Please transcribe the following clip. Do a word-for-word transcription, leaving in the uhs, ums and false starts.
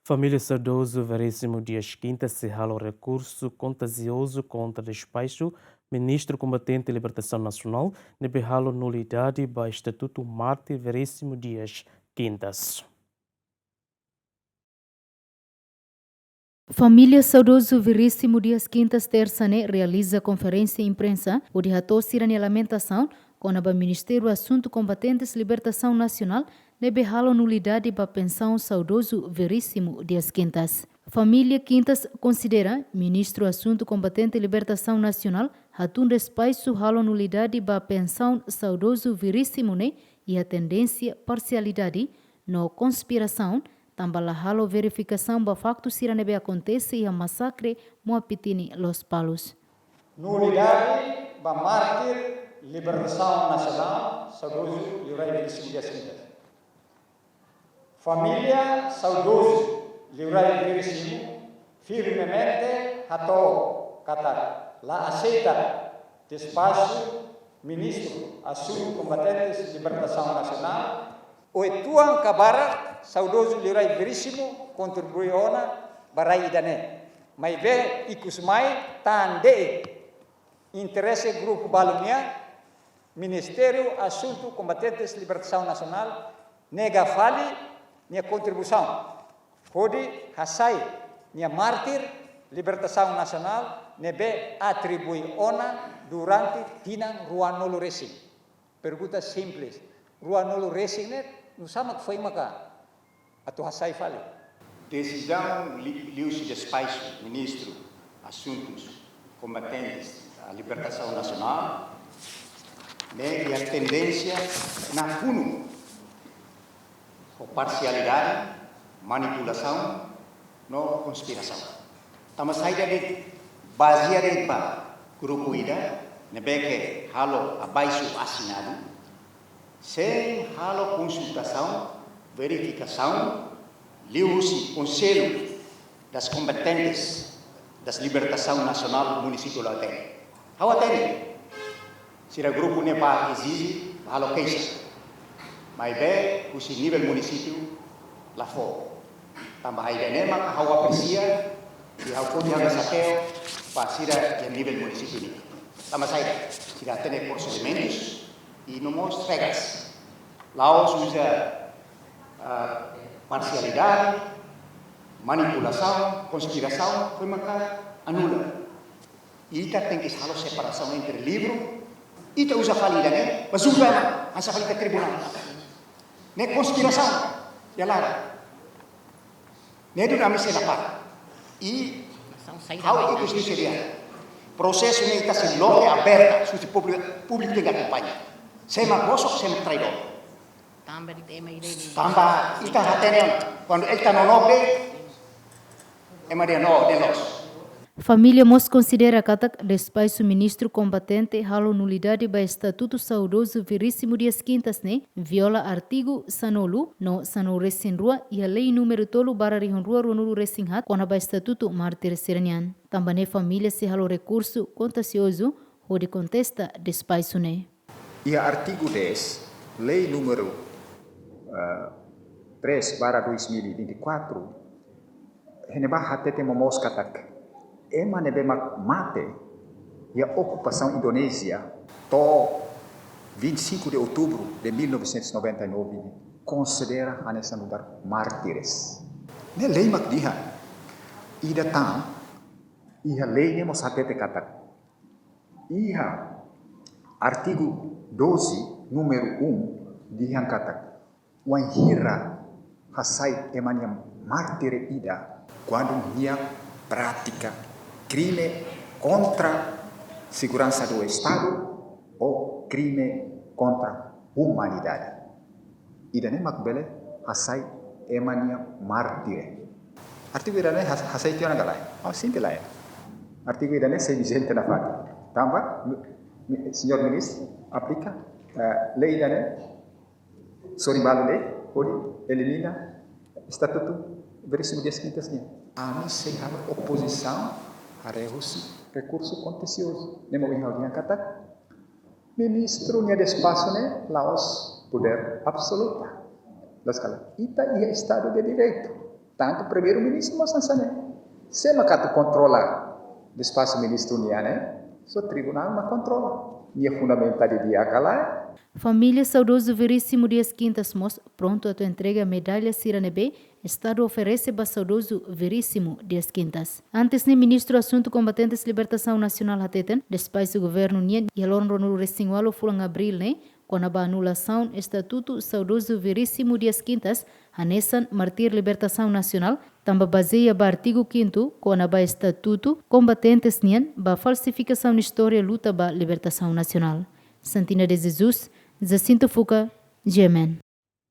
Família saudozu Veríssimo Dias Quintas sei halo rekursu kontenciozu kontra despaxu Ministru Kombatente Libertasaun Nasionál, ne'ebé halo nulidade ba Estatutu Mártir Veríssimo Dias Quintas. Família saudozu Veríssimo Dias Quintas, tersa ne'e, realiza konferénsia imprensa hodi hato'o sira-nia lamentasaun kona-ba Ministériu Asuntu Kombatentes Libertasaun Nasionál ne'ebé halo nulidade ba pensaun saudozu Veríssimo Dias Quintas. Família Quintas konsidera Ministru Asuntu Kombatente Libertasaun Nasionál hatun despaxu halo nulidade ba pensaun saudozu Veríssimo ne'e iha tendénsia parsialidade no konspirasaun, tanba la halo verifikasaun ba faktu sira ne'ebé akontese iha masakre Muapitini, Lospalos. Nulidade ba mártir libertasaun nasionál, saudozu Liurai Veríssimo Dias Quintas. Família saudozu Liurai Veríssimo firmemente hato'o katak la aseita despaxu Ministru Asuntu Kombatentes Libertasaun Nasionál. Oituan ka barak, saudozu Liurai Veríssimo kontribui ona ba rai ida-ne'e. Maibé ikus mai tan de'it interese grupu balu nian, Ministériu Asuntu Kombatentes Libertasaun Nasionál nega fali nia kontribuisaun hodi hasai nia mártir libertasaun nasionál ne'ebé atribui ona durante tinan ruanulu resin. Pergunta simples, ruanulu resin ne'e nusá mak foin maka atu hasai fali? Desizaun li-, liuhusi despaxu Ministru Asuntus Kombatentes, ah, Libertasaun Nasionál ne'e iha tendénsia nakonu ho parsialidade, manipulasaun no konspirasaun. Tanba saida de'it? Bazeia de'it ba grupu ida ne'ebé ke halo abaixu-asinadu, sein halo konsultasaun, verifikasaun liuhusi Konsellu das Kombatentes das Libertasaun Nasionál munisípiu la hatene. Ha'u hatene sira grupu ne'e bá ezije, bá halo keixa. Maibé husi nivel munisípiu la fó. Tanba ida-ne'e mak ha'u apresia, i ha'u foti ha'u-nia xapeu ba sira iha nivel munisípiu nian. Tanba saida? Sira hatene prosedimentus i no mós regras. La'ós uza, ah, parsialidade, manipulasaun, konspirasaun, foin maka anula. Ita tenke halo separasaun entre livru, ita uza fali ida-ne'e, bá julga ema, hanesan fali iha tribunál. Ne'e konspirasaun, ya lara. Ne'e duni ami sei la para. I ha'u ikus nian sei dehan, prosesu ne'e ita sei loke aberta, husi públiku, públiku tenke akompaña. Sé mak bosok, sé mak traidór. Tanba de'it ema ida-ne'e. Tanba ita hatene ona, kuandu ita nonook de'it, ema dehan no, dehan loos. Família mós konsidera katak despaxu Ministru Kombatente halo nulidade ba Estatutu saudozu Veríssimo Dias Quintas ne'e viola artigu sanulu no sanulu resin rua iha Lei númeru tolu barra rihun rua ruanulu resin haat kona-ba Estatutu Mártir sira-nian. Tanba ne'e família sei halo rekursu kontenciozu hodi kontesta despaxu ne'e. Iha artigu dez, Lei númeru, eh, três barra dois mil e vinte e quatro, iha ne'ebá hatete momoos katak ema ne'ebé mak mate iha okupasaun Indonézia to'o vinte e cinco de outubro de mil novecentos e noventa e nove konsidera hanesan nu'udar mártires. Ne'e lei mak dehan. Ida tan, iha lei ne'e mós hatete katak, iha artigu doze, númeru um, dehan katak, wainhira hasai ema nia mártir ida, kuandu nia pratika krime kontra seguransa do Estadu ou krime kontra umanidade, ida-ne'e mak bele hasai ema nia mártir. Artigu ida-ne'e has-, hasai tiha ona ka lae? Oh, simples lae. Artigu ida-ne'e sei vijente nafatin. Tanba, mi-, mi-, señór Ministru aplika, eh, lei ida-ne'e, sorin balu de'it, hodi elimina Estatutu Veríssimo Dias Quintas nian. Ami sei halo opozisaun haree husi rekursu kontenciozu. Ne'e mak ohin ha'u dehan katak, Ministru nia despaxu ne'e la'ós podér absoluta. Loos ka lae? Ita iha Estadu de Direitu. Tantu Primeiru-Ministru mós hanesan ne'e. Sé mak atu kontrola despaxu ministru nian ne'e? Só tribunál mak kontrola. Nia fundamentu di'ak ka lae? Família saudozu Veríssimo Dias Quintas mós prontu atu entrega medalla sira ne'ebé Estadu oferese ba saudozu Veríssimo Dias Quintas. Antes ne'e, Ministru Asuntu Kombatentes Libertasaun Nasionál hateten, despaxu governu nian iha loron ruanulu-resin-ualu fulan Abríl ne'e, kona-ba anulasaun estatutu saudozu Veríssimo Dias Quintas, hanesan mártir libertasaun nasionál, tanba bazeia ba artigu kintu kona-ba estatutu kombatentes nian ba falsifikasaun istória luta ba libertasaun nasionál. Santina de Jesus, Jacinto Fuca, G M N.